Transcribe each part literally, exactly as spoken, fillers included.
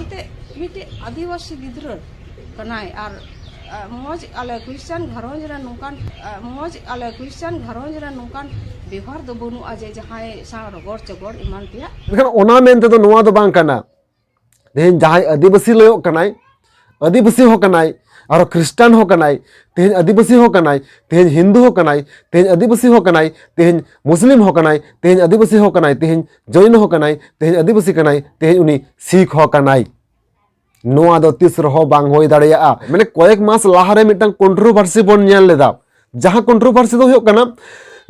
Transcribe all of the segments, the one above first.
ᱮᱱᱛᱮ ᱢᱤᱫᱴᱮᱡ ᱟᱹᱫᱤᱵᱟᱹᱥᱤ ᱜᱤᱫᱽᱨᱟᱹ ᱠᱟᱱᱟᱭ ᱟᱨ ᱟ, ᱢᱚᱡᱽ ᱟᱞᱮ ᱠᱷᱨᱤᱥᱪᱟᱱ ᱜᱷᱟᱨᱚᱸᱡᱽ ᱨᱮ ᱱᱚᱝᱠᱟᱱ ᱟ, ᱢᱚᱡᱽ ᱟᱞᱮ ᱠᱷᱨᱤᱥᱪᱟᱱ ᱜᱷᱟᱨᱚᱸᱡᱽ ᱨᱮ ᱱᱚᱝᱠᱟᱱ ᱵᱮᱣᱦᱟᱨ ᱫᱚ ᱵᱟᱹᱱᱩᱜᱼᱟ ᱡᱮ ᱡᱟᱦᱟᱸᱭ ᱥᱟᱶ ᱨᱚᱜᱚᱲ ᱪᱚᱜᱚᱲ ᱮᱢᱟᱱ ᱛᱮᱭᱟᱜ᱾ ᱢᱮᱱᱠᱷᱟᱱ ᱚᱱᱟ ᱢᱮᱱ ᱛᱮᱫᱚ ᱱᱚᱣᱟ ᱫᱚ ᱵᱟᱝ ᱠᱟᱱᱟ᱾ ᱛᱮᱦᱮᱧ ᱡᱟᱦᱟᱸᱭ ᱟᱹᱫᱤᱵᱟᱹᱥᱤ ᱞᱟᱹᱭᱚᱜ ᱠᱟᱱᱟᱭ, ᱟᱹᱫᱤᱵᱟᱹᱥᱤ ᱦᱚᱸ ᱠᱟᱱᱟᱭ, ᱟᱨᱚ ᱠᱷᱨᱤᱥᱴᱟᱱ ᱦᱚᱸ ᱠᱟᱱᱟᱭ, ᱛᱮᱦᱮᱧ ᱟᱹᱫᱤᱵᱟᱹᱥᱤ ᱦᱚᱸ ᱠᱟᱱᱟᱭ, ᱛᱮᱦᱮᱧ ᱦᱤᱱᱫᱩ ᱦᱚᱸ ᱠᱟᱱᱟᱭ, ᱛᱮᱦᱮᱧ ᱟᱹᱫᱤᱵᱟᱹᱥᱤ ᱦᱚᱸ ᱠᱟᱱᱟᱭ, ᱛᱮᱦᱮᱧ ᱢᱩᱥᱞᱤᱢ ᱦᱚᱸ ᱠᱟᱱᱟᱭ, ᱛᱮᱦᱮᱧ ᱟᱹᱫᱤᱵᱟᱹᱥᱤ ᱦᱚᱸ ᱠᱟᱱᱟᱭ, ᱛᱮᱦᱮᱧ ᱡᱚᱭᱱᱚ ᱦᱚᱸ ᱠᱟᱱᱟᱭ, ᱛᱮᱦᱮᱧ ᱟᱹᱫᱤᱵᱟᱹᱥᱤ ᱠᱟᱱᱟᱭ, ᱛᱮᱦᱮᱧ ᱩᱱᱤ ᱥᱤᱠᱷ ᱦᱚᱸ ᱠᱟᱱᱟᱭ᱾ ᱱᱚᱣᱟ ᱫᱚ ᱛᱤᱥ ᱨᱮᱦᱚᱸ ᱵᱟᱝ ᱦᱩᱭ ᱫᱟᱲᱮᱭᱟᱜᱼᱟ᱾ ᱢᱟᱱᱮ ᱠᱚᱭᱮᱠ ᱢᱟᱥ ᱞᱟᱦᱟᱨᱮ ᱢᱤᱫᱴᱟᱝ ᱠᱚᱱᱴᱨᱳᱵᱷᱟᱨᱥᱤ ᱵᱚᱱ ᱧᱮᱞ ᱞᱮᱫᱟ, ᱡᱟᱦᱟᱸ ᱠᱚᱱᱴᱨᱳᱵᱷᱟᱨᱥᱤ ᱫᱚ ᱦᱩᱭᱩᱜ ᱠᱟᱱᱟ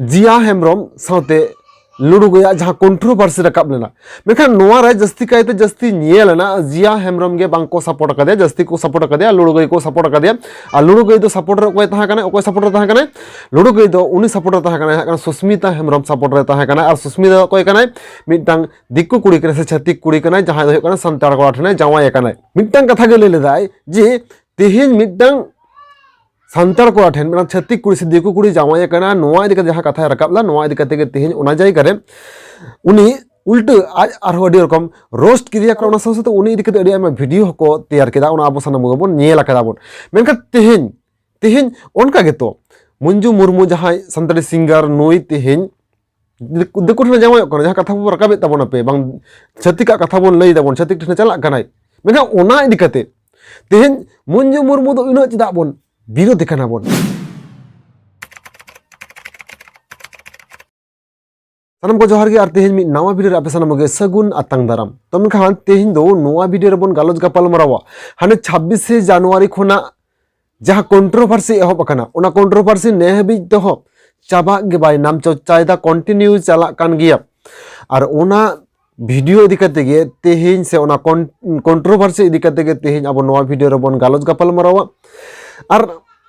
ᱡᱤᱭᱟ ᱦᱮᱢᱵᱨᱚᱢ ᱥᱟᱶᱛᱮ ᱞᱩᱲᱩ ᱜᱟᱹᱭᱟᱜ ᱡᱟᱦᱟᱸ ᱠᱚᱱᱴᱨᱳᱵᱷᱟᱨᱥᱤ ᱨᱟᱠᱟᱵ ᱞᱮᱱᱟ᱾ ᱢᱮᱱᱠᱷᱟᱱ ᱱᱚᱣᱟ ᱨᱮ ᱡᱟᱹᱥᱛᱤ ᱠᱟᱭᱛᱮ ᱡᱟᱹᱥᱛᱤ ᱧᱮᱞ ᱮᱱᱟ ᱡᱤᱭᱟ ᱦᱮᱢᱵᱨᱚᱢ ᱜᱮ ᱵᱟᱝ ᱠᱚ ᱥᱟᱯᱳᱨᱴ ᱟᱠᱟᱫᱮᱭᱟ, ᱡᱟᱹᱥᱛᱤ ᱠᱚ ᱥᱟᱯᱳᱨᱴ ᱟᱠᱟᱫᱮᱭᱟ, ᱞᱩᱲᱩ ᱜᱟᱹᱭ ᱠᱚ ᱥᱟᱯᱳᱨᱴ ᱟᱠᱟᱫᱮᱭᱟ᱾ ᱟᱨ ᱞᱩᱲᱩ ᱜᱟᱹᱭ ᱫᱚ ᱥᱟᱯᱳᱨᱴ ᱨᱮ ᱚᱠᱚᱭ ᱛᱟᱦᱮᱸ ᱠᱟᱱᱟᱭ, ᱚᱠᱚᱭ ᱥᱟᱯᱳᱨᱴ ᱨᱮ ᱛᱟᱦᱮᱸ ᱠᱟᱱᱟᱭ? ᱞᱩᱲᱩ ᱜᱟᱹᱭ ᱫᱚ ᱩᱱᱤ ᱥᱟᱯᱳᱨᱴ ᱨᱮ ᱛᱟᱦᱮᱸ ᱠᱟᱱᱟᱭ, ᱦᱟᱸᱜ ᱠᱟᱱᱟ ᱥᱩᱥᱢᱤᱛᱟ ᱦᱮᱢᱵᱨᱚᱢ ᱥᱟᱯᱳᱨᱴ ᱨᱮ ᱛᱟᱦᱮᱸ ᱠᱟᱱᱟᱭ᱾ ᱟᱨ ᱥᱩᱥᱢᱤᱛᱟ ᱫᱚ ᱚᱠᱚᱭ ᱠᱟᱱᱟᱭ? ᱢᱤᱫᱴᱟᱝ ᱫᱤᱠᱩ ᱠᱩᱲᱤ ᱠᱟᱱᱟᱭ ᱥᱮ ᱪᱷᱟᱹᱛᱤᱠ ᱠᱩᱲᱤ ᱠᱟᱱᱟᱭ, ᱡᱟᱦᱟᱸᱭ ᱫᱚ ᱦᱩᱭᱩᱜ ᱠᱟᱱᱟ ᱥᱟᱱᱛᱟᱲ ᱠᱚᱲᱟ ᱴᱷᱮᱱᱮ ᱡᱟᱶᱟᱭ ᱟᱠᱟᱱᱟᱭ᱾ ᱢᱤᱫᱴᱟᱝ ᱠᱟᱛᱷᱟ ᱜᱮ ᱞᱟᱹᱭ ᱞᱮᱫᱟᱭ ᱡᱮ ᱛᱮᱦᱮᱧ ᱢᱤᱫᱴᱟᱝ ᱥᱟᱱᱛᱟᱲ ᱠᱚᱲᱟ ᱴᱷᱮᱱ ᱢᱤᱫᱴᱟᱝ ᱪᱷᱟᱹᱛᱤᱠ ᱠᱩᱲᱤ ᱥᱮ ᱫᱤᱠᱩ ᱠᱩᱲᱤ ᱡᱟᱶᱟᱭ ᱟᱠᱟᱱᱟ, ᱱᱚᱣᱟ ᱤᱫᱤ ᱠᱟᱛᱮ ᱡᱟᱦᱟᱸ ᱠᱟᱛᱷᱟᱭ ᱨᱟᱠᱟᱵ ᱞᱮᱫᱟ, ᱱᱚᱣᱟ ᱤᱫᱤ ᱠᱟᱛᱮ ᱜᱮ ᱛᱮᱦᱮᱧ ᱚᱱᱟ ᱡᱟᱭᱜᱟ ᱨᱮ ᱩᱱᱤ ᱩᱞᱴᱟᱹ ᱟᱡ ᱟᱨᱦᱚᱸ ᱟᱹᱰᱤ ᱨᱚᱠᱚᱢ ᱨᱳᱥᱴ ᱠᱮᱫᱮᱭᱟ ᱠᱚ᱾ ᱚᱱᱟ ᱥᱟᱶ ᱥᱟᱶᱛᱮ ᱩᱱᱤ ᱤᱫᱤ ᱠᱟᱛᱮ ᱟᱹᱰᱤ ᱟᱭᱢᱟ ᱵᱷᱤᱰᱤᱭᱳ ᱦᱚᱸᱠᱚ ᱛᱮᱭᱟᱨ ᱠᱮᱫᱟ, ᱚᱱᱟ ᱟᱵᱚ ᱥᱟᱱᱟᱢ ᱠᱚᱜᱮ ᱵᱚᱱ ᱧᱮᱞ ᱟᱠᱟᱫᱟ ᱵᱚᱱ᱾ ᱢᱮᱱᱠᱷᱟᱱ ᱛᱮᱦᱮᱧ, ᱛᱮᱦᱮᱧ ᱚᱱᱠᱟ ᱜᱮᱛᱚ ᱢᱚᱧᱡᱩ ᱢᱩᱨᱢᱩ ᱡᱟᱦᱟᱸᱭ ᱥᱟᱱᱛᱟᱲᱤ ᱥᱤᱝᱜᱟᱨ, ᱱᱩᱭ ᱛᱮᱦᱮᱧ ᱫᱤᱠᱩ, ᱫᱤᱠᱩ ᱴᱷᱮᱱᱮ ᱡᱟᱶᱟᱭᱚᱜ ᱠᱟᱱᱟ, ᱡᱟᱦᱟᱸ ᱠᱟᱛᱷᱟ ᱵᱚᱱ ᱨᱟᱠᱟᱵᱮᱫ ᱛᱟᱵᱚᱱᱟ ᱯᱮ, ᱵᱟᱝ ᱪᱷᱟᱹᱛᱤᱠᱟᱜ ᱠᱟᱛᱷᱟ ᱵᱚᱱ ᱞᱟᱹᱭ ᱫᱟᱵᱚᱱ, ᱪᱷᱟᱹᱛᱤᱠ ᱴᱷᱮᱱᱮ ᱪᱟᱞᱟᱜ ᱠᱟᱱᱟᱭ᱾ ᱢᱮᱱᱠᱷᱟᱱ ᱚᱱᱟ ᱤᱫᱤ ᱠᱟᱛᱮ ᱛᱮᱦᱮᱧ ᱢᱚᱧᱡᱩ ᱢᱩᱨᱢᱩ ᱫᱚ ᱩᱱᱟᱹᱜ ᱪᱮᱫᱟᱜ ᱵᱚᱱ ᱵᱤᱨᱳᱫᱷ ᱮ ᱠᱟᱱᱟ ᱵᱚᱱ? ᱥᱟᱱᱟᱢ ᱠᱚ ᱡᱚᱦᱟᱨ ᱜᱮ ᱟᱨ ᱛᱮᱦᱮᱧ ᱢᱤᱫ ᱱᱟᱣᱟ ᱵᱷᱤᱰᱤᱭᱳ ᱨᱮ ᱟᱯᱮ ᱥᱟᱱᱟᱢ ᱜᱮ ᱥᱟᱹᱜᱩᱱ ᱟᱛᱟᱝ ᱫᱟᱨᱟᱢ᱾ ᱛᱚ ᱢᱮᱱᱠᱷᱟᱱ ᱛᱮᱦᱮᱧ ᱫᱚ ᱱᱚᱣᱟ ᱵᱷᱤᱰᱤᱭᱳ ᱨᱮᱵᱚᱱ ᱜᱟᱞᱚᱪ ᱜᱟᱯᱟᱞ ᱢᱟᱨᱟᱣᱟ ᱦᱟᱱᱮ ᱪᱷᱟᱵᱵᱤᱥᱮ ᱡᱟᱱᱩᱣᱟᱨᱤ ᱠᱷᱚᱱᱟᱜ ᱡᱟᱦᱟᱸ ᱠᱚᱱᱴᱨᱳᱵᱷᱟᱨᱥᱤ ᱮᱦᱚᱵ ᱟᱠᱟᱱᱟ, ᱚᱱᱟ ᱠᱚᱱᱴᱨᱳᱵᱷᱟᱨᱥᱤ ᱱᱮ ᱦᱟᱹᱵᱤᱡ ᱛᱮᱦᱚᱸ ᱪᱟᱵᱟᱜ ᱜᱮ ᱵᱟᱭ ᱱᱟᱢ ᱪᱚᱨᱪᱟᱭᱮᱫᱟ, ᱠᱚᱱᱴᱤᱱᱤᱭᱩ ᱪᱟᱞᱟᱜ ᱠᱟᱱ ᱜᱮᱭᱟ᱾ ᱟᱨ ᱚᱱᱟ ᱵᱷᱤᱰᱤᱭᱳ ᱤᱫᱤ ᱠᱟᱛᱮ ᱜᱮ ᱛᱮᱦᱮᱧ ᱥᱮ ᱚᱱᱟ ᱠᱚᱱᱴᱨᱳᱵᱷᱟᱨᱥᱤ ᱤᱫᱤ ᱠᱟᱛᱮ ᱜᱮ ᱛᱮᱦᱮᱧ ᱟᱵᱚ ᱱᱚᱣᱟ ᱵᱷᱤᱰᱤᱭᱳ ᱨᱮᱵᱚᱱ ᱜᱟᱞᱚᱪ ᱜᱟᱯᱟᱞ ᱢᱟᱨᱟᱣᱟ᱾ ᱟᱨ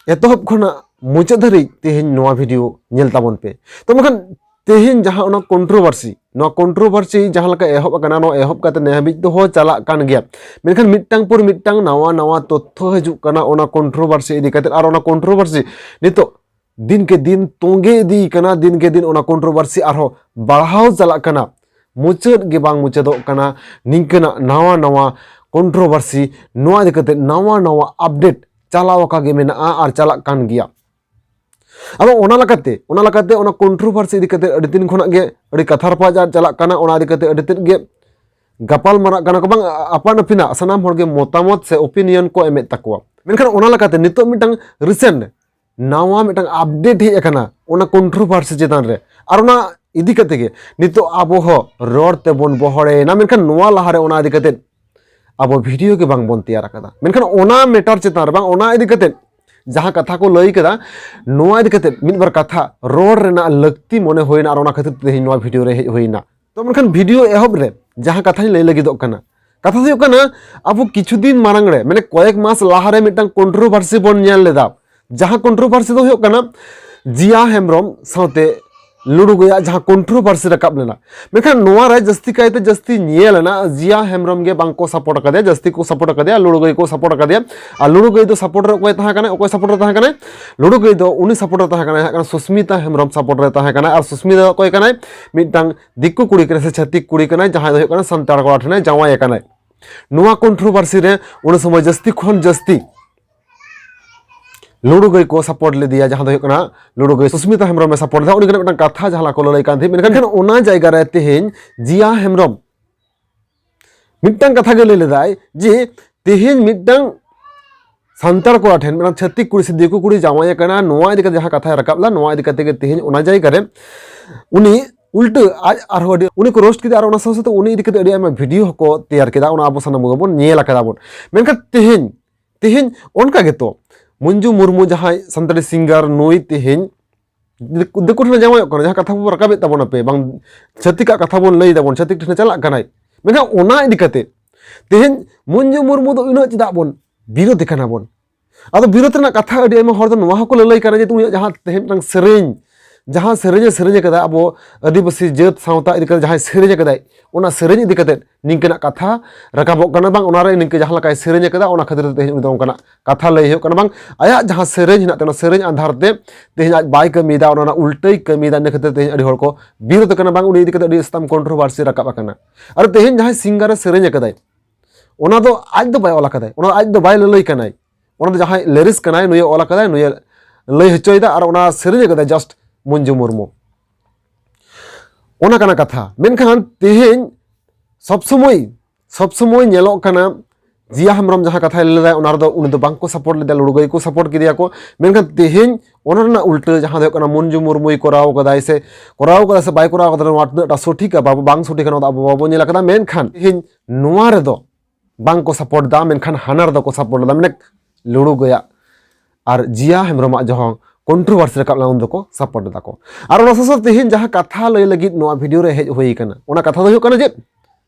ᱮᱛᱚᱦᱚᱵ ᱠᱷᱚᱱᱟᱜ ᱢᱩᱪᱟᱹᱫ ᱫᱷᱟᱹᱨᱤᱡ ᱛᱮᱦᱮᱧ ᱱᱚᱣᱟ ᱵᱷᱤᱰᱤᱭᱳ ᱧᱮᱞ ᱛᱟᱵᱚᱱ ᱯᱮ᱾ ᱛᱚ ᱢᱮᱱᱠᱷᱟᱱ ᱛᱮᱦᱮᱧ ᱡᱟᱦᱟᱸ ᱚᱱᱟ ᱠᱚᱱᱴᱨᱳᱵᱷᱟᱨᱥᱤ, ᱱᱚᱣᱟ ᱠᱚᱱᱴᱨᱳᱵᱷᱟᱨᱥᱤ ᱡᱟᱦᱟᱸ ᱞᱮᱠᱟ ᱮᱦᱚᱵ ᱟᱠᱟᱱᱟ, ᱱᱚᱣᱟ ᱮᱦᱚᱵ ᱠᱟᱛᱮ ᱱᱮ ᱦᱟᱹᱵᱤᱡ ᱛᱮᱦᱚᱸ ᱪᱟᱞᱟᱜ ᱠᱟᱱ ᱜᱮᱭᱟ᱾ ᱢᱮᱱᱠᱷᱟᱱ ᱢᱤᱫᱴᱟᱝ ᱯᱚᱨ ᱢᱤᱫᱴᱟᱝ ᱱᱟᱣᱟ ᱱᱟᱣᱟ ᱛᱚᱛᱛᱷᱚ ᱦᱤᱡᱩᱜ ᱠᱟᱱᱟ ᱚᱱᱟ ᱠᱚᱱᱴᱨᱳᱵᱷᱟᱨᱥᱤ ᱤᱫᱤ ᱠᱟᱛᱮ, ᱟᱨ ᱚᱱᱟ ᱠᱚᱱᱴᱨᱳᱵᱷᱟᱨᱥᱤ ᱱᱤᱛᱚᱜ ᱫᱤᱱ ᱠᱮ ᱫᱤᱱ ᱛᱚᱸᱜᱮ ᱤᱫᱤ ᱠᱟᱱᱟ, ᱫᱤᱱ ᱠᱮ ᱫᱤᱱ ᱚᱱᱟ ᱠᱚᱱᱴᱨᱳᱵᱷᱟᱨᱥᱤ ᱟᱨᱦᱚᱸ ᱵᱟᱲᱦᱟᱣ ᱪᱟᱞᱟᱜ ᱠᱟᱱᱟ, ᱢᱩᱪᱟᱹᱫ ᱜᱮ ᱵᱟᱝ ᱢᱩᱪᱟᱹᱫᱚᱜ ᱠᱟᱱᱟ᱾ ᱱᱤᱝᱠᱟᱹᱱᱟᱜ ᱱᱟᱣᱟ ᱱᱟᱣᱟ ᱠᱚᱱᱴᱨᱳᱵᱷᱟᱨᱥᱤ, ᱱᱚᱣᱟ ᱤᱫᱤ ᱠᱟᱛᱮ ᱱᱟᱣᱟ ᱱᱟᱣᱟ ᱟᱯᱰᱮᱴ ᱪᱟᱞᱟᱣ ᱟᱠᱟ ᱜᱮ ᱢᱮᱱᱟᱜᱼᱟ ᱟᱨ ᱪᱟᱞᱟᱜ ᱠᱟᱱ ᱜᱮᱭᱟ᱾ ᱟᱫᱚ ᱚᱱᱟ ᱞᱮᱠᱟᱛᱮ ᱚᱱᱟ ᱞᱮᱠᱟᱛᱮ ᱚᱱᱟ ᱠᱚᱱᱴᱨᱳᱵᱷᱟᱨᱥᱤ ᱤᱫᱤ ᱠᱟᱛᱮ ᱟᱹᱰᱤ ᱫᱤᱱ ᱠᱷᱚᱱᱟᱜ ᱜᱮ ᱟᱹᱰᱤ ᱠᱟᱛᱷᱟ ᱨᱟᱯᱟᱪᱟᱜ ᱪᱟᱞᱟᱜ ᱠᱟᱱᱟ᱾ ᱚᱱᱟ ᱤᱫᱤ ᱠᱟᱛᱮ ᱟᱹᱰᱤ ᱛᱮᱫ ᱜᱮ ᱜᱟᱯᱟᱞ ᱢᱟᱨᱟᱜ ᱠᱟᱱᱟ ᱠᱚ, ᱵᱟᱝ ᱟᱯᱟᱱ ᱟᱹᱯᱤᱱᱟᱜ ᱥᱟᱱᱟᱢ ᱦᱚᱲ ᱜᱮ ᱢᱚᱛᱟᱢᱚᱛ ᱥᱮ ᱳᱯᱤᱱᱤᱭᱚᱱ ᱠᱚ ᱮᱢᱮᱫ ᱛᱟᱠᱚᱣᱟ᱾ ᱢᱮᱱᱠᱷᱟᱱ ᱚᱱᱟ ᱞᱮᱠᱟᱛᱮ ᱱᱤᱛᱚᱜ ᱢᱤᱫᱴᱟᱝ ᱨᱤᱥᱮᱱᱴ ᱱᱟᱣᱟ ᱢᱤᱫᱴᱟᱝ ᱟᱯᱰᱮᱴ ᱦᱮᱡ ᱟᱠᱟᱱᱟ ᱚᱱᱟ ᱠᱚᱱᱴᱨᱳᱵᱷᱟᱨᱥᱤ ᱪᱮᱛᱟᱱ ᱨᱮ, ᱟᱨ ᱚᱱᱟ ᱤᱫᱤ ᱠᱟᱛᱮ ᱜᱮ ᱱᱤᱛᱚᱜ ᱟᱵᱚ ᱦᱚᱸ ᱨᱚᱲ ᱛᱮᱵᱚᱱ ᱵᱚᱦᱚᱲᱮᱱᱟ᱾ ᱢᱮᱱᱠᱷᱟᱱ ᱱᱚᱣᱟ ᱞᱟᱦᱟᱨᱮ ᱚᱱᱟ ᱤᱫᱤ ᱠᱟᱛᱮ ᱟᱵᱚ ᱵᱷᱤᱰᱤᱭᱳ ᱜᱮ ᱵᱟᱝ ᱵᱚᱱ ᱛᱮᱭᱟᱨ ᱟᱠᱟᱫᱟ᱾ ᱢᱮᱱᱠᱷᱟᱱ ᱚᱱᱟ ᱢᱮᱴᱟᱨ ᱪᱮᱛᱟᱱ ᱨᱮ ᱵᱟᱝ, ᱚᱱᱟ ᱤᱫᱤ ᱠᱟᱛᱮ ᱡᱟᱦᱟᱸ ᱠᱟᱛᱷᱟ ᱠᱚ ᱞᱟᱹᱭ ᱠᱟᱫᱟ, ᱱᱚᱣᱟ ᱤᱫᱤ ᱠᱟᱛᱮ ᱢᱤᱫ ᱵᱟᱨ ᱠᱟᱛᱷᱟ ᱨᱚᱲ ᱨᱮᱱᱟᱜ ᱞᱟᱹᱠᱛᱤ ᱢᱚᱱᱮ ᱦᱩᱭᱱᱟ, ᱟᱨ ᱚᱱᱟ ᱠᱷᱟᱹᱛᱤᱨ ᱛᱮ ᱛᱮᱦᱮᱧ ᱱᱚᱣᱟ ᱵᱷᱤᱰᱤᱭᱳ ᱨᱮ ᱦᱮᱡ ᱦᱩᱭᱱᱟ᱾ ᱛᱚ ᱢᱮᱱᱠᱷᱟᱱ ᱵᱷᱤᱰᱤᱭᱳ ᱮᱦᱚᱵ ᱨᱮ ᱡᱟᱦᱟᱸ ᱠᱟᱛᱷᱟᱧ ᱞᱟᱹᱭ ᱞᱟᱹᱜᱤᱫᱚᱜ ᱠᱟᱱᱟ, ᱠᱟᱛᱷᱟ ᱫᱚ ᱦᱩᱭᱩᱜ ᱠᱟᱱᱟ, ᱟᱵᱚ ᱠᱤᱪᱷᱩ ᱫᱤᱱ ᱢᱟᱲᱟᱝ ᱨᱮ, ᱢᱟᱱᱮ ᱠᱚᱭᱮᱠ ᱢᱟᱥ ᱞᱟᱦᱟᱨᱮ ᱢᱤᱫᱴᱟᱝ ᱠᱚᱱᱴᱨᱳᱵᱷᱟᱨᱥᱤ ᱵᱚᱱ ᱧᱮᱞ ᱞᱮᱫᱟ, ᱡᱟᱦᱟᱸ ᱠᱚᱱᱴᱨᱳᱵᱷᱟᱨᱥᱤ ᱫᱚ ᱦᱩᱭᱩᱜ ᱠᱟᱱᱟ ᱡᱤᱭᱟ ᱦᱮᱢᱵᱨᱚᱢ ᱥᱟᱶᱛᱮ ᱞᱩᱰᱩ ᱜᱚᱭᱟᱜ ᱡᱟᱦᱟᱸ ᱠᱚᱱᱴᱨᱳᱵᱷᱟᱨᱥᱤ ᱨᱟᱠᱟᱵ ᱞᱮᱱᱟ᱾ ᱢᱮᱱᱠᱷᱟᱱ ᱱᱚᱣᱟ ᱨᱮ ᱡᱟᱹᱥᱛᱤ ᱠᱟᱭᱛᱮ ᱡᱟᱹᱥᱛᱤ ᱧᱮᱞ ᱮᱱᱟ, ᱡᱤᱭᱟ ᱦᱮᱢᱵᱨᱚᱢ ᱜᱮ ᱵᱟᱝ ᱠᱚ ᱥᱟᱯᱳᱨᱴ ᱟᱠᱟᱫᱮᱭᱟ, ᱡᱟᱹᱥᱛᱤ ᱠᱚ ᱥᱟᱯᱳᱨᱴ ᱟᱠᱟᱫᱮᱭᱟ, ᱞᱩᱰᱩ ᱜᱚᱭ ᱠᱚ ᱥᱟᱯᱳᱨᱴ ᱟᱠᱟᱫᱮᱭᱟ᱾ ᱟᱨ ᱞᱩᱰᱩ ᱜᱚᱭ ᱫᱚ ᱥᱟᱯᱳᱨᱴ ᱨᱮ ᱚᱠᱚᱭ ᱛᱟᱦᱮᱸ ᱠᱟᱱᱟᱭ, ᱚᱠᱚᱭ ᱥᱟᱯᱳᱨᱴ ᱨᱮ ᱛᱟᱦᱮᱸ ᱠᱟᱱᱟᱭ? ᱞᱩᱰᱩ ᱜᱚᱭ ᱫᱚ ᱩᱱᱤ ᱥᱟᱯᱳᱨᱴ ᱨᱮ ᱛᱟᱦᱮᱸ ᱠᱟᱱᱟᱭ, ᱦᱟᱸᱜ ᱠᱷᱟᱱ ᱥᱩᱥᱢᱤᱛᱟ ᱦᱮᱢᱵᱨᱚᱢ ᱥᱟᱯᱳᱨᱴ ᱨᱮ ᱛᱟᱦᱮᱸ ᱠᱟᱱᱟᱭ᱾ ᱟᱨ ᱥᱩᱥᱢᱤᱛᱟ ᱫᱚ ᱚᱠᱚᱭ ᱠᱟᱱᱟᱭ? ᱢᱤᱫᱴᱟᱝ ᱫᱤᱠᱩ ᱠᱩᱲᱤ ᱠᱟᱱᱟᱭ ᱥᱮ ᱪᱷᱟᱹᱛᱤᱠ ᱠᱩᱲᱤ ᱠᱟᱱᱟᱭ, ᱡᱟᱦᱟᱸᱭ ᱫᱚ ᱦᱩᱭᱩᱜ ᱠᱟᱱᱟ ᱥᱟᱱᱛᱟᱲ ᱠᱚᱲᱟ ᱴᱷᱮᱱᱮ ᱡᱟᱶᱟᱭ ᱟᱠᱟᱱᱟᱭ᱾ ᱱᱚᱣᱟ ᱠᱚᱱᱴᱨᱳᱵᱷᱟᱨᱥᱤ ᱨᱮ ᱩᱱ ᱥᱚᱢᱚᱭ ᱡᱟᱹᱥᱛᱤ ᱠᱷᱚᱱ ᱡᱟᱹᱥᱛᱤ ᱞᱩᱰᱩ ᱜᱟᱹᱭ ᱠᱚ ᱥᱟᱯᱳᱨᱴ ᱞᱮᱫᱮᱭᱟ, ᱡᱟᱦᱟᱸ ᱫᱚ ᱦᱩᱭᱩᱜ ᱠᱟᱱᱟ ᱞᱩᱰᱩ ᱜᱟᱹᱭ ᱥᱩᱥᱢᱤᱛᱟ ᱦᱮᱢᱵᱨᱚᱢᱮ ᱥᱟᱯᱳᱨᱴ ᱞᱮᱫᱟ᱾ ᱩᱱᱤ ᱠᱟᱱᱟ ᱢᱤᱫᱴᱟᱝ ᱠᱟᱛᱷᱟ ᱡᱟᱦᱟᱸ ᱠᱚ ᱞᱟᱹᱞᱟᱹᱭ ᱠᱟᱱ ᱛᱟᱦᱮᱸᱫ᱾ ᱢᱮᱱᱠᱷᱟᱱ ᱚᱱᱟ ᱡᱟᱭᱜᱟ ᱨᱮ ᱛᱮᱦᱮᱧ ᱡᱤᱭᱟ ᱦᱮᱢᱵᱨᱚᱢ ᱢᱤᱫᱴᱟᱝ ᱠᱟᱛᱷᱟ ᱜᱮ ᱞᱟᱹᱭ ᱞᱮᱫᱟᱭ ᱡᱮ ᱛᱮᱦᱮᱧ ᱢᱤᱫᱴᱟᱝ ᱥᱟᱱᱛᱟᱲ ᱠᱚᱲᱟ ᱴᱷᱮᱱ ᱢᱤᱫᱴᱟᱝ ᱪᱷᱟᱹᱛᱤᱠ ᱠᱩᱲᱤ ᱥᱮ ᱫᱤᱠᱩ ᱠᱩᱲᱤ ᱡᱟᱶᱟᱭ ᱟᱠᱟᱱᱟ, ᱱᱚᱣᱟ ᱤᱫᱤ ᱠᱟᱛᱮ ᱡᱟᱦᱟᱸ ᱠᱟᱛᱷᱟᱭ ᱨᱟᱠᱟᱵ ᱞᱮᱫᱟ, ᱱᱚᱣᱟ ᱤᱫᱤ ᱠᱟᱛᱮ ᱜᱮ ᱛᱮᱦᱮᱧ ᱚᱱᱟ ᱡᱟᱭᱜᱟ ᱨᱮ ᱩᱱᱤ ᱩᱞᱴᱟᱹ ᱟᱡ ᱟᱨᱦᱚᱸ ᱟᱹᱰᱤ, ᱩᱱᱤ ᱠᱚ ᱨᱳᱥᱴ ᱠᱮᱫᱟ, ᱟᱨ ᱚᱱᱟ ᱥᱟᱶ ᱥᱟᱶᱛᱮ ᱩᱱᱤ ᱤᱫᱤ ᱠᱟᱛᱮ ᱟᱹᱰᱤ ᱟᱭᱢᱟ ᱵᱷᱤᱰᱤᱭᱳ ᱦᱚᱸᱠᱚ ᱛᱮᱭᱟᱨ ᱠᱮᱫᱟ, ᱚᱱᱟ ᱟᱵᱚ ᱥᱟᱱᱟᱢ ᱠᱚᱜᱮ ᱵᱚᱱ ᱧᱮᱞ ᱟᱠᱟᱫᱟ ᱵᱚᱱ᱾ ᱢᱮᱱᱠᱷᱟᱱ ᱛᱮᱦᱮᱧ, ᱛᱮᱦᱮᱧ ᱚᱱᱠᱟ ᱜᱮᱛᱚ ᱢᱚᱧᱡᱩ ᱢᱩᱨᱢᱩ, ᱡᱟᱦᱟᱸᱭ ᱥᱟᱱᱛᱟᱲᱤ ᱥᱤᱝᱜᱟᱨ, ᱱᱩᱭ ᱛᱮᱦᱮᱧ ᱫᱤᱠᱩ ᱫᱤᱠᱩ ᱴᱷᱮᱱᱮ ᱡᱟᱶᱟᱭᱚᱜ ᱠᱟᱱᱟ, ᱡᱟᱦᱟᱸ ᱠᱟᱛᱷᱟ ᱵᱚᱱ ᱨᱟᱠᱟᱵᱮᱫ ᱛᱟᱵᱚᱱᱟ ᱯᱮ, ᱵᱟᱝ ᱪᱷᱟᱹᱛᱤᱠᱟᱜ ᱠᱟᱛᱷᱟ ᱵᱚᱱ ᱞᱟᱹᱭ ᱫᱟᱵᱚᱱ, ᱪᱷᱟᱹᱛᱤᱠ ᱴᱷᱮᱱᱮ ᱪᱟᱞᱟᱜ ᱠᱟᱱᱟᱭ᱾ ᱢᱮᱱᱠᱷᱟᱱ ᱚᱱᱟ ᱤᱫᱤ ᱠᱟᱛᱮ ᱛᱮᱦᱮᱧ ᱢᱚᱧᱡᱩ ᱢᱩᱨᱢᱩ ᱫᱚ ᱩᱱᱟᱹᱜ ᱪᱮᱫᱟᱜ ᱵᱚᱱ ᱵᱤᱨᱳᱫᱷ ᱮ ᱠᱟᱱᱟ ᱵᱚᱱ? ᱟᱫᱚ ᱵᱤᱨᱳᱫᱷ ᱨᱮᱱᱟᱜ ᱠᱟᱛᱷᱟ ᱟᱹᱰᱤ ᱟᱭᱢᱟ ᱦᱚᱲ ᱫᱚ ᱱᱚᱣᱟ ᱦᱚᱸᱠᱚ ᱞᱟᱹᱞᱟᱹᱭ ᱠᱟᱱᱟ ᱡᱮ ᱩᱱᱤᱭᱟᱜ ᱡᱟᱦᱟᱸ ᱛᱮᱦᱮᱧ ᱢᱤᱫᱴᱟᱝ ᱥᱮᱨᱮᱧ, ᱡᱟᱦᱟᱸ ᱥᱮᱨᱮᱧᱮ ᱥᱮᱨᱮᱧ ᱟᱠᱟᱫᱟ ᱟᱵᱚ ᱟᱹᱫᱤᱵᱟᱹᱥᱤ ᱡᱟᱹᱛ ᱥᱟᱶᱛᱟ ᱤᱫᱤ ᱠᱟᱛᱮ ᱡᱟᱦᱟᱸᱭ ᱥᱮᱨᱮᱧ ᱟᱠᱟᱫᱟᱭ, ᱚᱱᱟ ᱥᱮᱨᱮᱧ ᱤᱫᱤ ᱠᱟᱛᱮ ᱱᱤᱝᱠᱟᱹᱱᱟᱜ ᱠᱟᱛᱷᱟ ᱨᱟᱠᱟᱵᱚᱜ ᱠᱟᱱᱟ, ᱵᱟᱝ ᱚᱱᱟᱨᱮ ᱱᱤᱝᱠᱟᱹ ᱡᱟᱦᱟᱸ ᱞᱮᱠᱟᱭ ᱥᱮᱨᱮᱧ ᱟᱠᱟᱫᱟ, ᱚᱱᱟ ᱠᱷᱟᱹᱛᱤᱨ ᱛᱮ ᱛᱮᱦᱮᱧ ᱩᱱᱤ ᱫᱚ ᱚᱱᱠᱟᱱᱟᱜ ᱠᱟᱛᱷᱟ ᱞᱟᱹᱭ ᱦᱩᱭᱩᱜ ᱠᱟᱱᱟ, ᱵᱟᱝ ᱟᱭᱟᱜ ᱡᱟᱦᱟᱸ ᱥᱮᱨᱮᱧ ᱦᱮᱱᱟᱜ ᱛᱟᱭᱟ, ᱚᱱᱟ ᱥᱮᱨᱮᱧ ᱟᱫᱷᱟᱨ ᱛᱮ ᱛᱮᱦᱮᱧ ᱟᱡ ᱵᱟᱭ ᱠᱟᱹᱢᱤᱭᱮᱫᱟ, ᱚᱱᱟ ᱨᱮᱱᱟᱜ ᱩᱞᱴᱟᱹᱭ ᱠᱟᱹᱢᱤᱭᱮᱫᱟ᱾ ᱤᱱᱟᱹ ᱠᱷᱟᱹᱛᱤᱨ ᱛᱮᱦᱮᱧ ᱟᱹᱰᱤ ᱦᱚᱲ ᱠᱚ ᱵᱤᱨᱳᱫᱷ ᱠᱟᱱᱟ, ᱵᱟᱝ ᱩᱱᱤ ᱤᱫᱤ ᱠᱟᱛᱮ ᱟᱹᱰᱤ ᱥᱟᱛᱟᱢ ᱠᱚᱱᱴᱨᱳᱵᱷᱟᱨᱥᱤ ᱨᱟᱠᱟᱵ ᱟᱠᱟᱱᱟ᱾ ᱟᱨ ᱛᱮᱦᱮᱧ ᱡᱟᱦᱟᱸᱭ ᱥᱤᱝᱜᱟᱨᱮ ᱥᱮᱨᱮᱧ ᱟᱠᱟᱫᱟᱭ, ᱚᱱᱟ ᱫᱚ ᱟᱡ ᱫᱚ ᱵᱟᱭ ᱚᱞ ᱟᱠᱟᱫᱟᱭ, ᱚᱱᱟ ᱫᱚ ᱟᱡ ᱫᱚ ᱵᱟᱭ ᱞᱟᱹᱞᱟᱹᱭ ᱠᱟᱱᱟᱭ, ᱚᱱᱟ ᱫᱚ ᱡᱟᱦᱟᱸᱭ ᱞᱮᱨᱤᱥ ᱠᱟᱱᱟᱭ ᱱᱩᱭᱮ ᱚᱞ ᱟᱠᱟᱫᱟᱭ, ᱱᱩᱭᱮ ᱞᱟᱹᱭ ᱦᱚᱪᱚᱭᱮᱫᱟ, ᱟᱨ ᱚᱱᱟ ᱥᱮᱨᱮᱧ ᱟᱠᱟᱫᱟᱭ just ᱢᱚᱧᱡᱩ ᱢᱩᱨᱢᱩ᱾ ᱚᱱᱟ ᱠᱟᱱᱟ ᱠᱟᱛᱷᱟ᱾ ᱢᱮᱱᱠᱷᱟᱱ ᱛᱮᱦᱮᱧ ᱥᱚᱵ ᱥᱚᱢᱚᱭ ᱥᱚᱵ ᱥᱚᱢᱚᱭ ᱧᱮᱞᱚᱜ ᱠᱟᱱᱟ, ᱡᱤᱭᱟ ᱦᱮᱢᱵᱨᱚᱢ ᱡᱟᱦᱟᱸ ᱠᱟᱛᱷᱟᱭ ᱞᱟᱹᱭ ᱞᱮᱫᱟᱭ, ᱚᱱᱟ ᱨᱮᱫᱚ ᱩᱱᱤ ᱫᱚ ᱵᱟᱝ ᱠᱚ support ᱞᱮᱫᱟ, ᱞᱩᱲᱩ ᱜᱟᱹᱭ ᱠᱚ support ᱠᱮᱫᱮᱭᱟ ᱠᱚ᱾ ᱢᱮᱱᱠᱷᱟᱱ ᱛᱮᱦᱮᱧ ᱚᱱᱟ ᱨᱮᱱᱟᱜ ᱩᱞᱴᱟᱹ ᱡᱟᱦᱟᱸ ᱫᱚ ᱦᱩᱭᱩᱜ ᱠᱟᱱᱟ ᱢᱚᱧᱡᱩ ᱢᱩᱨᱢᱩᱭ ᱠᱚᱨᱟᱣ ᱠᱟᱫᱟᱭ ᱥᱮ ᱠᱚᱨᱟᱣ ᱠᱟᱫᱟ ᱥᱮ ᱵᱟᱭ ᱠᱚᱨᱟᱣ ᱠᱟᱫᱟ, ᱱᱚᱣᱟ ᱛᱤᱱᱟᱹᱜ ᱴᱟ ᱥᱚᱴᱷᱤᱠᱟ ᱵᱟᱵᱚ, ᱵᱟᱝ ᱥᱚᱴᱷᱤᱠᱟ, ᱱᱚᱣᱟ ᱫᱚ ᱟᱵᱚ ᱵᱟᱵᱚ ᱧᱮᱞ ᱟᱠᱟᱫᱟ᱾ ᱢᱮᱱᱠᱷᱟᱱ ᱛᱮᱦᱮᱧ ᱱᱚᱣᱟ ᱨᱮᱫᱚ ᱵᱟᱝ ᱠᱚ support ᱫᱟ, ᱢᱮᱱᱠᱷᱟᱱ ᱦᱟᱱᱟ ᱨᱮᱫᱚ ᱠᱚ support ᱞᱮᱫᱟ, ᱢᱟᱱᱮ ᱞᱩᱲᱩ ᱜᱟᱹᱭᱟᱜ ᱟᱨ ᱡᱤᱭᱟ ᱦᱮᱢᱵᱨᱚᱢᱟᱜ ᱡᱚᱠᱷᱚᱱ controversy ᱨᱟᱠᱟᱵ ᱞᱮᱱᱟ ᱩᱱ ᱫᱚᱠᱚ support ᱞᱮᱫᱟ ᱠᱚ᱾ ᱟᱨ ᱚᱱᱟ ᱥᱟᱶ ᱥᱟᱶ ᱛᱮᱦᱮᱧ ᱡᱟᱦᱟᱸ ᱠᱟᱛᱷᱟ ᱞᱟᱹᱭ ᱞᱟᱹᱜᱤᱫ ᱱᱚᱣᱟ video ᱨᱮ ᱦᱮᱡ ᱦᱩᱭ ᱠᱟᱱᱟ, ᱚᱱᱟ ᱠᱟᱛᱷᱟ ᱫᱚ ᱦᱩᱭᱩᱜ ᱠᱟᱱᱟ ᱡᱮ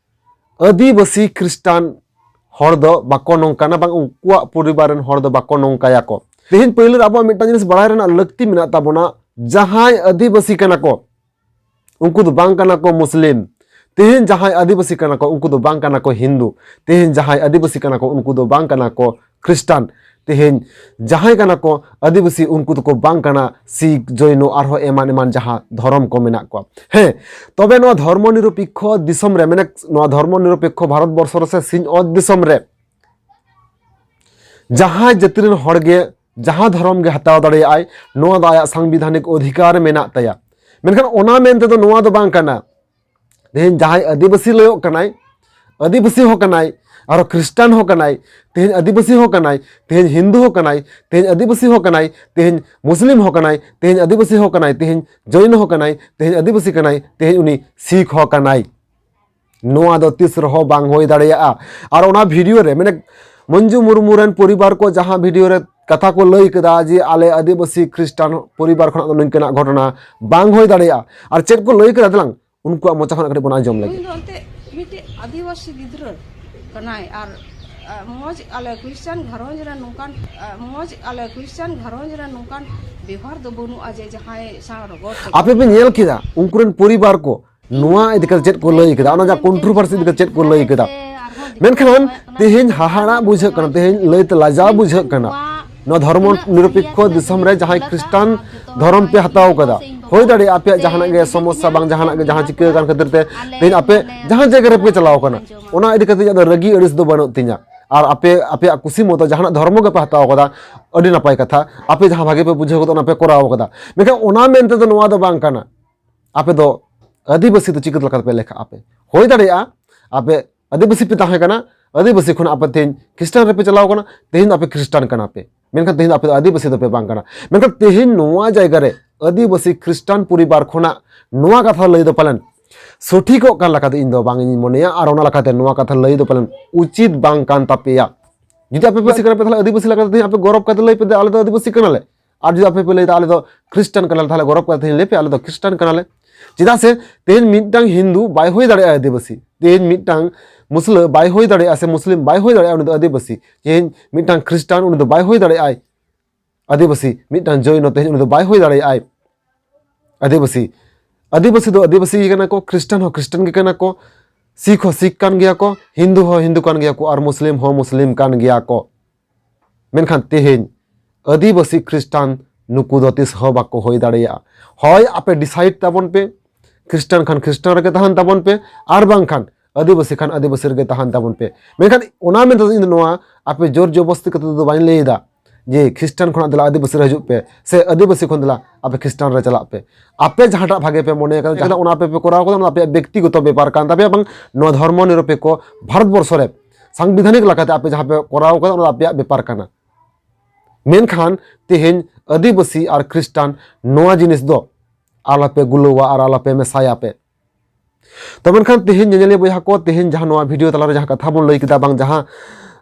ᱟᱹᱫᱤᱵᱟᱹᱥᱤ ᱠᱷᱨᱤᱥᱴᱟᱱ ᱦᱚᱲ ᱫᱚ ᱵᱟᱠᱚ ᱱᱚᱝᱠᱟᱱᱟ, ᱵᱟᱝ ᱩᱱᱠᱩᱣᱟᱜ ᱯᱚᱨᱤᱵᱟᱨ ᱨᱮᱱ ᱦᱚᱲ ᱫᱚ ᱵᱟᱠᱚ ᱱᱚᱝᱠᱟᱭᱟᱠᱚ᱾ ᱛᱮᱦᱮᱧ ᱯᱳᱭᱞᱳ ᱨᱮ ᱟᱵᱚᱣᱟᱜ ᱢᱤᱫᱴᱟᱝ ᱡᱤᱱᱤᱥ ᱵᱟᱲᱟᱭ ᱨᱮᱱᱟᱜ ᱞᱟᱹᱠᱛᱤ ᱢᱮᱱᱟᱜ ᱛᱟᱵᱚᱱᱟ, ᱡᱟᱦᱟᱸᱭ ᱟᱹᱫᱤᱵᱟᱹᱥᱤ ᱠᱟᱱᱟ ᱠᱚ, ᱩᱱᱠᱩ ᱫᱚ ᱵᱟᱝ ᱠᱟᱱᱟ ᱠᱚ ᱢᱩᱥᱞᱤᱢ᱾ ᱛᱮᱦᱮᱧ ᱡᱟᱦᱟᱸᱭ ᱟᱹᱫᱤᱵᱟᱹᱥᱤ ᱠᱟᱱᱟ ᱠᱚ, ᱩᱱᱠᱩ ᱫᱚ ᱵᱟᱝ ᱠᱟᱱᱟ ᱠᱚ ᱦᱤᱱᱫᱩ᱾ ᱛᱮᱦᱮᱧ ᱡᱟᱦᱟᱸᱭ ᱟᱹᱫᱤᱵᱟᱹᱥᱤ ᱠᱟᱱᱟ ᱠᱚ, ᱩᱱᱠᱩ ᱫᱚ ᱵᱟᱝ ᱠᱟᱱᱟ ᱠᱚ ᱠᱷᱨᱤᱥᱴᱟᱱ᱾ ᱛᱮᱦᱮᱧ ᱡᱟᱦᱟᱸᱭ ᱠᱟᱱᱟ ᱠᱚ ᱟᱹᱫᱤᱵᱟᱹᱥᱤ, ᱩᱱᱠᱩ ᱫᱚᱠᱚ ᱵᱟᱝ ᱠᱟᱱᱟ ᱥᱤᱠᱷ, ᱡᱚᱭᱱᱚ, ᱟᱨᱦᱚᱸ ᱮᱢᱟᱱ ᱮᱢᱟᱱ ᱡᱟᱦᱟᱸ ᱫᱷᱚᱨᱚᱢ ᱠᱚ ᱢᱮᱱᱟᱜ ᱠᱚᱣᱟ᱾ ᱦᱮᱸ, ᱛᱚᱵᱮ ᱱᱚᱣᱟ ᱫᱷᱚᱨᱢᱚ ᱱᱤᱨᱚᱯᱮᱠᱠᱷᱚ ᱫᱤᱥᱚᱢ ᱨᱮ, ᱢᱟᱱᱮ ᱱᱚᱣᱟ ᱫᱷᱚᱨᱢᱚ ᱱᱤᱨᱚᱯᱮᱠᱠᱷᱚ ᱵᱷᱟᱨᱚᱛ ᱵᱚᱨᱥᱚ ᱨᱮ ᱥᱮ ᱥᱤᱧᱚᱛ ᱫᱤᱥᱚᱢ ᱨᱮ ᱡᱟᱦᱟᱸᱭ ᱡᱟᱹᱛᱤ ᱨᱮᱱ ᱦᱚᱲ ᱜᱮ ᱡᱟᱦᱟᱸ ᱫᱷᱚᱨᱚᱢ ᱜᱮ ᱦᱟᱛᱟᱣ ᱫᱟᱲᱮᱭᱟᱜᱼᱟᱭ, ᱱᱚᱣᱟ ᱫᱚ ᱟᱭᱟᱜ ᱥᱟᱝᱵᱤᱫᱷᱟᱱᱤᱠ ᱚᱫᱷᱤᱠᱟᱨ ᱢᱮᱱᱟᱜ ᱛᱟᱭᱟ᱾ ᱢᱮᱱᱠᱷᱟᱱ ᱚᱱᱟ ᱢᱮᱱ ᱛᱮᱫᱚ ᱱᱚᱣᱟ ᱫᱚ ᱵᱟᱝ ᱠᱟᱱᱟ, ᱛᱮᱦᱮᱧ ᱡᱟᱦᱟᱸᱭ ᱟᱹᱫᱤᱵᱟᱹᱥᱤ ᱞᱟᱹᱭᱚᱜ ᱠᱟᱱᱟᱭ, ᱟᱹᱫᱤᱵᱟᱹᱥᱤ ᱦᱚᱸ ᱠᱟᱱᱟᱭ, ᱟᱨᱦᱚᱸ ᱠᱷᱨᱤᱥᱴᱟᱱ ᱦᱚᱸ ᱠᱟᱱᱟᱭ, ᱛᱮᱦᱮᱧ ᱟᱹᱫᱤᱵᱟᱹᱥᱤ ᱦᱚᱸ ᱠᱟᱱᱟᱭ, ᱛᱮᱦᱮᱧ ᱦᱤᱱᱫᱩ ᱦᱚᱸ ᱠᱟᱱᱟᱭ, ᱛᱮᱦᱮᱧ ᱟᱹᱫᱤᱵᱟᱹᱥᱤ ᱦᱚᱸ ᱠᱟᱱᱟᱭ, ᱛᱮᱦᱮᱧ ᱢᱩᱥᱞᱤᱢ ᱦᱚᱸ ᱠᱟᱱᱟᱭ, ᱛᱮᱦᱮᱧ ᱟᱹᱫᱤᱵᱟᱹᱥᱤ ᱦᱚᱸ ᱠᱟᱱᱟᱭ, ᱛᱮᱦᱮᱧ ᱡᱚᱭᱱᱚ ᱦᱚᱸ ᱠᱟᱱᱟᱭ, ᱛᱮᱦᱮᱧ ᱟᱹᱫᱤᱵᱟᱹᱥᱤ ᱠᱟᱱᱟᱭ, ᱛᱮᱦᱮᱧ ᱩᱱᱤ ᱥᱤᱠᱷ ᱦᱚᱸ ᱠᱟᱱᱟᱭ᱾ ᱱᱚᱣᱟ ᱫᱚ ᱛᱤᱥ ᱨᱮᱦᱚᱸ ᱵᱟᱝ ᱦᱩᱭ ᱫᱟᱲᱮᱭᱟᱜᱼᱟ᱾ ᱟᱨ ᱚᱱᱟ video ᱨᱮ, ᱢᱟᱱᱮ ᱢᱚᱧᱡᱩ ᱢᱩᱨᱢᱩ ᱨᱮᱱ ᱯᱚᱨᱤᱵᱟᱨ ᱠᱚ ᱡᱟᱦᱟᱸ video ᱨᱮ ᱠᱟᱛᱷᱟ ᱠᱚ ᱞᱟᱹᱭ ᱠᱮᱫᱟ ᱡᱮ ᱟᱞᱮ ᱟᱹᱫᱤᱵᱟᱹᱥᱤ ᱠᱷᱨᱤᱥᱴᱟᱱ ᱯᱚᱨᱤᱵᱟᱨ ᱠᱷᱚᱱᱟᱜ ᱫᱚ ᱱᱤᱝᱠᱟᱹᱱᱟᱜ ᱜᱷᱚᱴᱚᱱᱟ ᱵᱟᱝ ᱦᱩᱭ ᱫᱟᱲᱮᱭᱟᱜᱼᱟ, ᱟᱨ ᱪᱮᱫ ᱠᱚ ᱞᱟᱹᱭ ᱠᱮᱫᱟ ᱫᱮᱞᱟᱝ ᱩᱱᱠᱩᱣᱟᱜ ᱢᱚᱪᱟ ᱠᱷᱚᱱᱟᱜ ᱠᱟᱹᱴᱤᱡ ᱵᱚᱱ ᱟᱸᱡᱚᱢ ᱞᱮᱜᱮ᱾ ᱩᱱᱤ ᱫᱚ ᱮᱱᱛᱮ ᱢᱤᱫᱴᱮᱡ ᱟᱹᱫᱤᱵᱟᱹᱥᱤ ᱜᱤᱫᱽᱨᱟᱹ ᱠᱟᱱᱟᱭ, ᱟᱨ, ᱟ, ᱢᱚᱡᱽ ᱟᱞᱮ ᱠᱷᱨᱤᱥᱴᱟᱱ ᱜᱷᱟᱨᱚᱸᱡᱽ ᱨᱮ ᱱᱚᱝᱠᱟᱱ, ᱟ, ᱢᱚᱡᱽ ᱟᱞᱮ ᱠᱷᱨᱤᱥᱴᱟᱱ ᱜᱷᱟᱨᱚᱸᱡᱽ ᱨᱮ ᱱᱚᱝᱠᱟᱱ ᱵᱮᱣᱦᱟᱨ ᱫᱚ ᱵᱟᱹᱱᱩᱜᱼᱟ ᱡᱮ ᱡᱟᱦᱟᱸᱭ ᱥᱟᱶ ᱨᱚᱜᱚᱲ ᱛᱮᱜᱮ᱾ ᱟᱯᱮ ᱯᱮ ᱧᱮᱞ ᱠᱮᱫᱟ ᱩᱱᱠᱩ ᱨᱮᱱ ᱯᱚᱨᱤᱵᱟᱨ ᱠᱚ ᱱᱚᱣᱟ ᱤᱫᱤ ᱠᱟᱛᱮ ᱪᱮᱫ ᱠᱚ ᱞᱟᱹᱭ ᱠᱮᱫᱟ, ᱚᱱᱟ ᱡᱟ controversy ᱤᱫᱤ ᱠᱟᱛᱮ ᱪᱮᱫ ᱠᱚ ᱞᱟᱹᱭ ᱠᱮᱫᱟ᱾ ᱢᱮᱱᱠᱷᱟᱱ ᱛᱮᱦᱮᱧ ᱦᱟᱦᱟᱲᱟᱜ ᱵᱩᱡᱷᱟᱹᱜ ᱠᱟᱱᱟ, ᱛᱮᱦᱮᱧ ᱞᱟᱹᱭᱛᱮ ᱞᱟᱡᱟᱣ ᱵᱩᱡᱷᱟᱹᱜ ᱠᱟᱱᱟ᱾ ᱱᱚᱣᱟ ᱫᱷᱚᱨᱢᱚ ᱱᱤᱨᱚᱯᱮᱠᱠᱷᱚ ᱫᱤᱥᱚᱢ ᱨᱮ ᱡᱟᱦᱟᱸᱭ ᱠᱷᱨᱤᱥᱴᱟᱱ ᱫᱷᱚᱨᱚᱢ ᱯᱮ ᱦᱟᱛᱟᱣ ᱠᱟᱫᱟ, ᱦᱩᱭ ᱫᱟᱲᱮᱭᱟᱜᱼᱟ ᱟᱯᱮᱭᱟᱜ ᱡᱟᱦᱟᱱᱟᱜ ᱜᱮ ᱥᱚᱢᱚᱥᱥᱟ ᱵᱟᱝ ᱡᱟᱦᱟᱱᱟᱜ ᱜᱮ ᱡᱟᱦᱟᱸ ᱪᱤᱠᱟᱹ ᱟᱠᱟᱱ ᱠᱷᱟᱹᱛᱤᱨ ᱛᱮ ᱛᱮᱦᱮᱧ ᱟᱯᱮ ᱡᱟᱦᱟᱸ ᱡᱟᱭᱜᱟ ᱨᱮᱯᱮ ᱪᱟᱞᱟᱣ ᱠᱟᱱᱟ, ᱚᱱᱟ ᱤᱫᱤ ᱠᱟᱛᱮ ᱤᱧᱟᱹᱜ ᱫᱚ ᱨᱟᱹᱜᱤ ᱟᱹᱲᱤᱥ ᱫᱚ ᱵᱟᱹᱱᱩᱜ ᱛᱤᱧᱟ᱾ ᱟᱨ ᱟᱯᱮ ᱟᱯᱮᱭᱟᱜ ᱠᱩᱥᱤ ᱢᱚᱛᱚ ᱡᱟᱦᱟᱱᱟᱜ ᱫᱷᱚᱨᱢᱚ ᱜᱮᱯᱮ ᱦᱟᱛᱟᱣ ᱠᱟᱫᱟ, ᱟᱹᱰᱤ ᱱᱟᱯᱟᱭ ᱠᱟᱛᱷᱟ᱾ ᱟᱯᱮ ᱡᱟᱦᱟᱸ ᱵᱷᱟᱜᱮ ᱯᱮ ᱵᱩᱡᱷᱟᱹᱣ ᱠᱟᱫᱟ ᱚᱱᱟ ᱯᱮ ᱠᱚᱨᱟᱣ ᱠᱟᱫᱟ, ᱢᱮᱱᱠᱷᱟᱱ ᱚᱱᱟ ᱢᱮᱱᱛᱮ ᱫᱚ ᱱᱚᱣᱟ ᱫᱚ ᱵᱟᱝ ᱠᱟᱱᱟ ᱟᱯᱮ ᱫᱚ ᱟᱹᱫᱤᱵᱟᱹᱥᱤ ᱫᱚ ᱪᱤᱠᱟᱹ ᱞᱮᱠᱟᱛᱮ ᱯᱮ ᱞᱮᱠᱷᱟᱜ ᱟᱯᱮ᱾ ᱦᱩᱭ ᱫᱟᱲᱮᱭᱟᱜᱼᱟ ᱟᱯᱮ ᱟᱹᱫᱤᱵᱟᱹᱥᱤ ᱯᱮ ᱛᱟᱦᱮᱸ ᱠᱟᱱᱟ, ᱟᱹᱫᱤᱵᱟᱹᱥᱤ ᱠᱷᱚᱱ ᱟᱯᱮ ᱛᱮᱦᱮᱧ ᱠᱷᱨᱤᱥᱴᱟᱱ ᱨᱮᱯᱮ ᱪᱟᱞᱟᱣ ᱠᱟᱱᱟ, ᱛᱮᱦᱮᱧ ᱫᱚ ᱟᱯᱮ ᱠᱷᱨᱤᱥᱴᱟᱱ ᱠᱟᱱᱟ ᱯᱮ, ᱢᱮᱱᱠᱷᱟᱱ ᱛᱮᱦᱮᱧ ᱫᱚ ᱟᱯᱮ ᱫᱚ ᱟᱹᱫᱤᱵᱟᱹᱥᱤ ᱫᱚᱯᱮ ᱵᱟᱝ ᱠᱟᱱᱟ᱾ ᱢᱮᱱᱠᱷᱟᱱ ᱛᱮᱦᱮᱧ ᱱᱚᱣᱟ ᱡᱟᱭᱜᱟ ᱨᱮ ᱟᱹᱫᱤᱵᱟᱹᱥᱤ ᱠᱷᱨᱤᱥᱴᱟᱱ ᱯᱚᱨᱤᱵᱟᱨ ᱠᱷᱚᱱᱟᱜ ᱱᱚᱣᱟ ᱠᱟᱛᱷᱟ ᱞᱟᱹᱭ ᱫᱚ ᱯᱟᱞᱮᱱ ᱥᱚᱴᱷᱤᱠᱚᱜ ᱠᱟᱱ ᱞᱮᱠᱟᱛᱮ ᱤᱧ ᱫᱚ ᱵᱟᱝ ᱤᱧ ᱢᱚᱱᱮᱭᱟ, ᱟᱨ ᱚᱱᱟ ᱞᱮᱠᱟᱛᱮ ᱱᱚᱣᱟ ᱠᱟᱛᱷᱟ ᱞᱟᱹᱭ ᱫᱚ ᱯᱟᱞᱮᱱ ᱩᱪᱤᱛ ᱵᱟᱝ ᱠᱟᱱ ᱛᱟᱯᱮᱭᱟ᱾ ᱡᱩᱫᱤ ᱟᱯᱮ ᱯᱮ ᱠᱟᱱᱟ ᱯᱮ, ᱛᱟᱦᱚᱞᱮ ᱟᱹᱫᱤᱵᱟᱹᱥᱤ ᱞᱮᱠᱟᱛᱮ ᱛᱮᱦᱮᱧ ᱟᱯᱮ ᱜᱚᱨᱚᱵᱽ ᱠᱟᱛᱮ ᱞᱟᱹᱭ ᱯᱮ ᱫᱮ, ᱟᱞᱮ ᱫᱚ ᱟᱹᱫᱤᱵᱟᱹᱥᱤ ᱠᱟᱱᱟᱞᱮ᱾ ᱟᱨ ᱡᱩᱫᱤ ᱟᱯᱮ ᱯᱮ ᱞᱟᱹᱭ ᱫᱟ ᱟᱞᱮ ᱫᱚ ᱠᱷᱨᱤᱥᱴᱟᱱ ᱠᱟᱱᱟᱞᱮ, ᱛᱟᱦᱚᱞᱮ ᱜᱚᱨᱚᱵᱽ ᱠᱟᱛᱮ ᱛᱮᱦᱮᱧ ᱞᱟᱹᱭ ᱯᱮ ᱟᱞᱮ ᱫᱚ ᱠᱷᱨᱤᱥᱴᱟᱱ ᱠᱟᱱᱟᱞᱮ᱾ ᱪᱮᱫᱟᱜ ᱥᱮ ᱛᱮᱦᱮᱧ ᱢᱤᱫᱴᱟᱝ ᱦᱤᱱᱫᱩ ᱵᱟᱭ ᱦᱩᱭ ᱫᱟᱲᱮᱭᱟᱜᱼᱟ ᱟᱹᱫᱤᱵᱟᱹᱥᱤ, ᱛᱮᱦᱮᱧ ᱢᱤᱫᱴᱟᱝ ᱢᱩᱥᱞᱟᱹ ᱵᱟᱭ ᱦᱩᱭ ᱫᱟᱲᱮᱭᱟᱜᱼᱟ ᱥᱮ ᱢᱩᱥᱞᱤᱢ ᱵᱟᱭ ᱦᱩᱭ ᱫᱟᱲᱮᱭᱟᱜᱼᱟ ᱩᱱᱤ ᱫᱚ ᱟᱹᱫᱤᱵᱟᱹᱥᱤ, ᱛᱮᱦᱮᱧ ᱢᱤᱫᱴᱟᱝ ᱠᱷᱨᱤᱥᱴᱟᱱ ᱩᱱᱤ ᱫᱚ ᱵᱟᱭ ᱦᱩᱭ ᱫᱟᱲᱮᱭᱟᱜᱼᱟᱭ ᱟᱹᱫᱤᱵᱟᱹᱥᱤ, ᱢᱤᱫᱴᱟᱝ ᱡᱚᱭᱱᱚ ᱛᱮᱦᱮᱧ ᱩᱱᱤ ᱫᱚ ᱵᱟᱭ ᱦᱩᱭ ᱫᱟᱲᱮᱭᱟᱜᱼᱟᱭ ᱟᱹᱫᱤᱵᱟᱹᱥᱤ᱾ ᱟᱹᱫᱤᱵᱟᱹᱥᱤ ᱫᱚ ᱟᱹᱫᱤᱵᱟᱹᱥᱤ ᱜᱮ ᱠᱟᱱᱟ ᱠᱚ, ᱠᱷᱨᱤᱥᱴᱟᱱ ᱦᱚᱸ ᱠᱷᱨᱤᱥᱴᱟᱱ ᱜᱮ ᱠᱟᱱᱟ ᱠᱚ, ᱥᱤᱠᱷ ᱦᱚᱸ ᱥᱤᱠᱷ ᱠᱟᱱ ᱜᱮᱭᱟ ᱠᱚ, ᱦᱤᱱᱫᱩ ᱦᱚᱸ ᱦᱤᱱᱫᱩ ᱠᱟᱱ ᱜᱮᱭᱟ ᱠᱚ, ᱟᱨ ᱢᱩᱥᱞᱤᱢ ᱦᱚᱸ ᱢᱩᱥᱞᱤᱢ ᱠᱟᱱ ᱜᱮᱭᱟ ᱠᱚ᱾ ᱢᱮᱱᱠᱷᱟᱱ ᱛᱮᱦᱮᱧ ᱟᱹᱫᱤᱵᱟᱹᱥᱤ ᱠᱷᱨᱤᱥᱴᱟᱱ ᱱᱩᱠᱩ ᱫᱚ ᱛᱤᱥ ᱦᱚᱸ ᱵᱟᱠᱚ ᱦᱩᱭ ᱫᱟᱲᱮᱭᱟᱜᱼᱟ᱾ ᱦᱳᱭ ᱟᱯᱮ ᱰᱤᱥᱟᱭᱤᱰ ᱛᱟᱵᱚᱱ ᱯᱮ, ᱠᱷᱨᱤᱥᱴᱟᱱ ᱠᱷᱟᱱ ᱠᱷᱨᱤᱥᱴᱟᱱ ᱨᱮᱜᱮ ᱛᱟᱦᱮᱱ ᱛᱟᱵᱚᱱ ᱯᱮ, ᱟᱨ ᱵᱟᱝᱠᱷᱟᱱ ᱟᱹᱫᱤᱵᱟᱹᱥᱤ ᱠᱷᱟᱱ ᱟᱹᱫᱤᱵᱟᱹᱥᱤ ᱨᱮᱜᱮ ᱛᱟᱦᱮᱱ ᱛᱟᱵᱚᱱ ᱯᱮ᱾ ᱢᱮᱱᱠᱷᱟᱱ ᱚᱱᱟ ᱢᱮᱱᱛᱮ ᱫᱚ ᱤᱧ ᱫᱚ ᱱᱚᱣᱟ ᱟᱯᱮ ᱡᱳᱨ ᱡᱚᱵᱚᱥᱛᱤ ᱠᱟᱛᱮ ᱫᱚ ᱵᱟᱹᱧ ᱞᱟᱹᱭ ᱮᱫᱟ ᱡᱮ ᱠᱷᱨᱤᱥᱴᱟᱱ ᱠᱷᱚᱱᱟᱜ ᱫᱮᱞᱟ ᱟᱹᱫᱤᱵᱟᱹᱥᱤ ᱨᱮ ᱦᱤᱡᱩᱜ ᱯᱮ ᱥᱮ ᱟᱹᱫᱤᱵᱟᱹᱥᱤ ᱠᱷᱚᱱ ᱫᱮᱞᱟ ᱟᱯᱮ ᱠᱷᱨᱤᱥᱴᱟᱱ ᱨᱮ ᱪᱟᱞᱟᱜ ᱯᱮ᱾ ᱟᱯᱮ ᱡᱟᱦᱟᱸᱴᱟᱜ ᱵᱷᱟᱜᱮ ᱯᱮ ᱢᱚᱱᱮ ᱠᱟᱫᱟ ᱚᱱᱟ ᱟᱯᱮ ᱯᱮ ᱠᱚᱨᱟᱣ ᱠᱟᱫᱟ, ᱚᱱᱟ ᱟᱯᱮᱭᱟᱜ ᱵᱮᱠᱛᱤᱜᱚᱛᱚ ᱵᱮᱯᱟᱨ ᱠᱟᱱ ᱛᱟᱯᱮᱭᱟ, ᱵᱟᱝ ᱱᱚᱣᱟ ᱫᱷᱚᱨᱢᱚ ᱱᱤᱨᱚᱯᱮᱠᱠᱷᱚ ᱵᱷᱟᱨᱚᱛ ᱵᱚᱨᱥᱚ ᱨᱮ ᱥᱟᱝᱵᱤᱫᱷᱟᱱᱤᱠ ᱞᱮᱠᱟᱛᱮ ᱟᱯᱮ ᱡᱟᱦᱟᱸ ᱯᱮ ᱠᱚᱨᱟᱣ ᱠᱟᱫᱟ ᱚᱱᱟ ᱫᱚ ᱟᱯᱮᱭᱟᱜ ᱵᱮᱯᱟᱨ ᱠᱟᱱᱟ᱾ ᱢᱮᱱᱠᱷᱟᱱ ᱛᱮᱦᱮᱧ ᱟᱹᱫᱤᱵᱟᱹᱥᱤ ᱟᱨ ᱠᱷᱨᱤᱥᱴᱟᱱ ᱱᱚᱣᱟ ᱡᱤᱱᱤᱥ ᱫᱚ ᱟᱞᱚᱯᱮ ᱜᱩᱞᱟᱹᱣᱟ ᱟᱨ ᱟᱞᱚᱯᱮ ᱢᱮᱥᱟᱭᱟ ᱯᱮ᱾ ᱛᱚ ᱢᱮᱱᱠᱷᱟᱱ ᱛᱮᱦᱮᱧ ᱧᱮᱧᱮᱞᱤᱭᱟᱹ ᱵᱚᱭᱦᱟ ᱠᱚ, ᱛᱮᱦᱮᱧ ᱡᱟᱦᱟᱸ ᱱᱚᱣᱟ ᱵᱷᱤᱰᱤᱭᱳ ᱛᱟᱞᱟᱨᱮ ᱡᱟᱦᱟᱸ ᱠᱟᱛᱷᱟ ᱵᱚᱱ ᱞᱟᱹᱭ ᱠᱮᱫᱟ, ᱵᱟᱝ ᱡᱟᱦᱟᱸ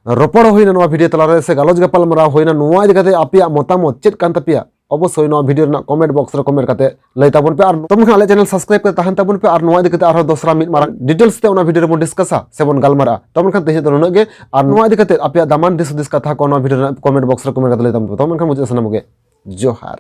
ᱨᱚᱯᱚᱲ ᱦᱩᱭᱱᱟ ᱱᱚᱣᱟ ᱵᱷᱤᱰᱤᱭᱳ ᱛᱟᱞᱟᱨᱮ ᱥᱮ ᱜᱟᱞᱚᱪ ᱜᱟᱯᱟᱞᱢᱟᱨᱟᱣ ᱦᱩᱭᱱᱟ, ᱱᱚᱣᱟ ᱤᱫᱤ ᱠᱟᱛᱮ ᱟᱯᱮᱭᱟᱜ ᱢᱚᱛᱟᱢᱚᱛ ᱪᱮᱫ ᱠᱟᱱ ᱛᱟᱯᱮᱭᱟ? ᱚᱵᱚᱥᱥᱳᱭ ᱱᱚᱣᱟ ᱵᱷᱤᱰᱤᱭᱳ ᱨᱮᱱᱟᱜ ᱠᱚᱢᱮᱱᱴ ᱵᱚᱠᱥ ᱨᱮ ᱠᱚᱢᱮᱱᱴ ᱠᱟᱛᱮ ᱞᱟᱹᱭ ᱛᱟᱵᱚᱱ ᱯᱮ᱾ ᱟᱨ ᱛᱚ ᱢᱮᱱᱠᱷᱟᱱ ᱟᱞᱮ ᱪᱮᱱᱮᱞ ᱥᱟᱵᱥᱠᱨᱟᱭᱤᱵ ᱠᱟᱛᱮ ᱛᱟᱦᱮᱱ ᱛᱟᱵᱚᱱ ᱯᱮ, ᱟᱨ ᱱᱚᱣᱟ ᱤᱫᱤ ᱠᱟᱛᱮ ᱟᱨᱦᱚᱸ ᱫᱚᱥᱨᱟ ᱢᱤᱫ ᱢᱟᱨᱟᱝ ᱰᱤᱴᱮᱞᱥ ᱛᱮ ᱚᱱᱟ ᱵᱷᱤᱰᱤᱭᱳ ᱨᱮᱵᱚᱱ ᱰᱤᱥᱠᱟᱥᱟ ᱥᱮᱵᱚᱱ ᱜᱟᱞᱢᱟᱨᱟᱜᱼᱟ᱾ ᱛᱚ ᱢᱮᱱᱠᱷᱟᱱ ᱛᱮᱦᱮᱧ ᱫᱚ ᱱᱩᱱᱟᱹᱜ ᱜᱮ, ᱟᱨ ᱱᱚᱣᱟ ᱤᱫᱤ ᱠᱟᱛᱮ ᱟᱯᱮᱭᱟᱜ ᱫᱟᱢᱟᱱ ᱫᱤᱥ ᱦᱩᱫᱤᱥ ᱠᱟᱛᱷᱟ ᱠᱚ ᱱᱚᱣᱟ ᱵᱷᱤᱰᱤᱭᱳ ᱨᱮᱱᱟᱜ ᱠᱚᱢᱮᱱᱴ ᱵᱚᱠᱥ ᱨᱮ ᱠᱚᱢᱮᱱᱴ ᱠᱟᱛᱮ ᱞᱟᱹᱭ ᱛᱟᱵᱚᱱ ᱯᱮ᱾ ᱛᱚ ᱢᱮᱱᱠᱷᱟᱱ ᱢᱩᱪᱟᱹᱫ ᱥᱟᱱᱟᱢ ᱜᱮ ᱡᱚᱦᱟᱨ᱾